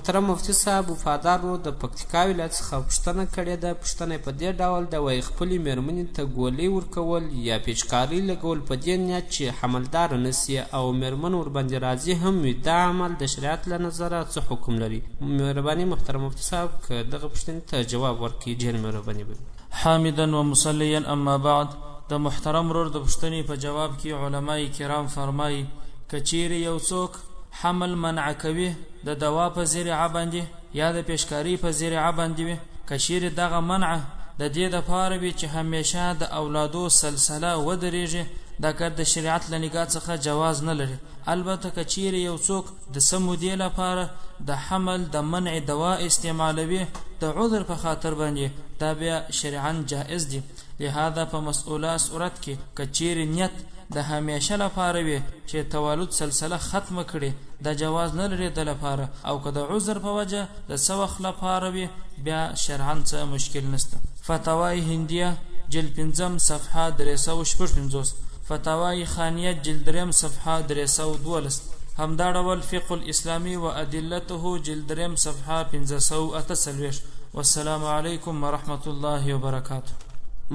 محترم مفتي صاحب وفادار ورور د پکتیکا ولایت څخه پوښتنه کړې ده. پوښتنه یې په دې ډول ده، وایي خپلې میرمنې ته ګولۍ ورکول یا پیچکارۍ لګول په دې نیت چې حملداره نه سي او میرمن ورباندې راضي هم وي، دا عمل د شریعت له نظره څه حکم لري؟ مهرباني محترم مفتي صاحب که دغه پوښتنې ته جواب ورکړي، ډېر مهرباني به وي. حامدا ومصليا اما بعد، د محترم ورور د پوښتنې په جواب کې علماء کرام فرمایي، که چیرې یو څوک حمل منع کوي د دوا په ذریعه باندې یا د پیشکارۍ په ذریعه باندې وي، که چیرې دغه منع د دې دپاره وي چې همیشه د اولادو سلسله ودرېږي، دا کار د شریعت له نګاه څخه جواز نه لري. البته که چیرې یو څوک د څه مودې لپاره د حمل د منع دوا استعمالوي د عذر په خاطر باندې، دا بیا شرعا جائز دي. لهذا په مسؤله صورت کې که چیرې نیت د همیشه لپاره وي چې تولد سلسله ختمه کړي، دا جواز نه لري د لپاره، او که د عذر په وجه د څه وخت لپاره وي بیا شرعا څه مشکل نشته. فتاوی هندیه جلد پنځم صفحه 356، فتاوی خانیه جلد دریم صفحه 312، همدا ډول فقه الاسلامي و ادلته جلد دریم صفحه 548. والسلام علیکم ورحمة الله وبرکاته.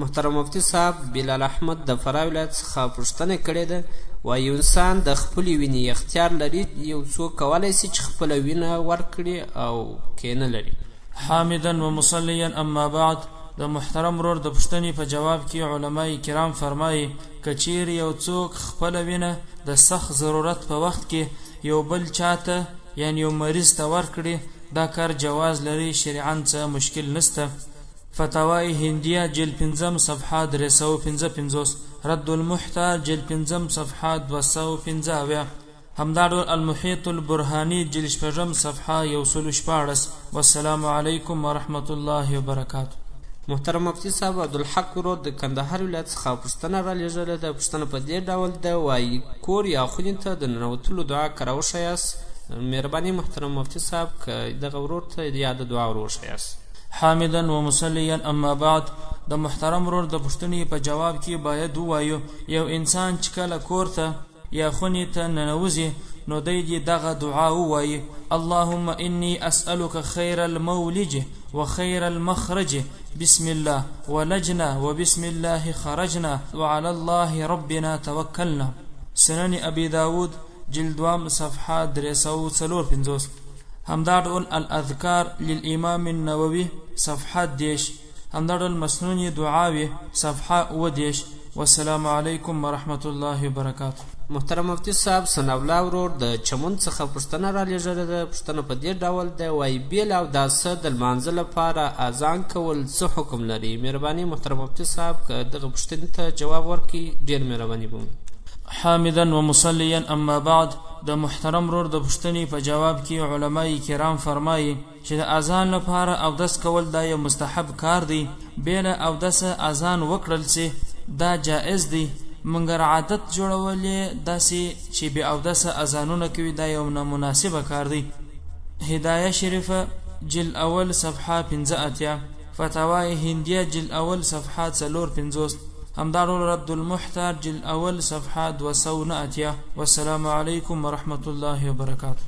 محترم مفتي صاحب بلال احمد د فراه ولایت څخه پوښتنه کړې ده، وایي یو انسان د خپلې وینې اختیار لري، یو څوک کولی سي چې خپله وینه ورکړي او که نه لري؟ حامدا ومصليا اما بعد، د محترم ورور د پوښتنې په جواب کې علماء کرام فرمایي، که چیرې یو څوک خپله وینه د سخت ضرورت په وخت کې یو بل چاته یعنی یو مریض ته ورکړي، دا کار جواز لري، شرعا څه مشکل نشته. فتاوی هندیه جلد پنځم صفحه 355، رد المحتار جلد پنځم صفحه 275، همدا ډول المحیط البرهاني جلد شپږم صفحه 116. والسلام علیکم ورحمة الله وبرکاته. محترم مفتي صاحب عبدالحق ورور د کندهار ولایت څخه پوښتنه رالیږلې ده. پوښتنه په دې ډول ده، وایي کور یا خونې ته د ننوتلو دعا که راوښیاست، مهرباني محترم مفتي صاحب که دغه ورور ته یاده دعا ور وښیاست. حامدا ومصليا اما بعد، د محترم ورور د پوښتنې په جواب کې باید ووایو، یو انسان چې کله کور ته یا خونې ته ننوځي نو دی دې دغه دعا ووایي، اللهم انی اسألک خیر المولج وخیر المخرج، بسم الله ولجنا وبسم الله خرجنا وعلى الله ربنا توکلنا. سنن ابي داود جلد دوام صفحه 354. همدا ډول الاذکار للامام النووي صفحه 30، همدا ډول مسنونې دعاوې صفحه 37. والسلام علیکم ورحمة الله وبرکاته. محترم مفتي صاحب ثناءالله ورور د چمن څخه پوښتنه رالیږلې ده. پوښتنه په دې ډول ده، وایي بې له اوداسه د لمانځه لپاره اذان کول څه حکم لري؟ مهرباني محترم مفتي صاحب که دغه پوښتنې ته جواب ورکړي، ډېر مهرباني به وي. حامدا ومصليا اما بعد، د محترم ورور د پوښتنې په جواب کې علماء کرام فرمایي چې د اذان لپاره اودس کول دا یو مستحب کار دی، بې له اودسه اذان وکړل سي دا جائز دی، مګر عادت جوړول یې داسې چې بې اودسه اذانونه کوي دا یو نامناسبه کار دی. هدایه شریفه جلد اول صفحه 85، فتاوی هندیه جلد اول صفحه 54، همدا ډول رد المحتار جلد اول صفحه 289. والسلام علیکم ورحمة الله وبرکاته.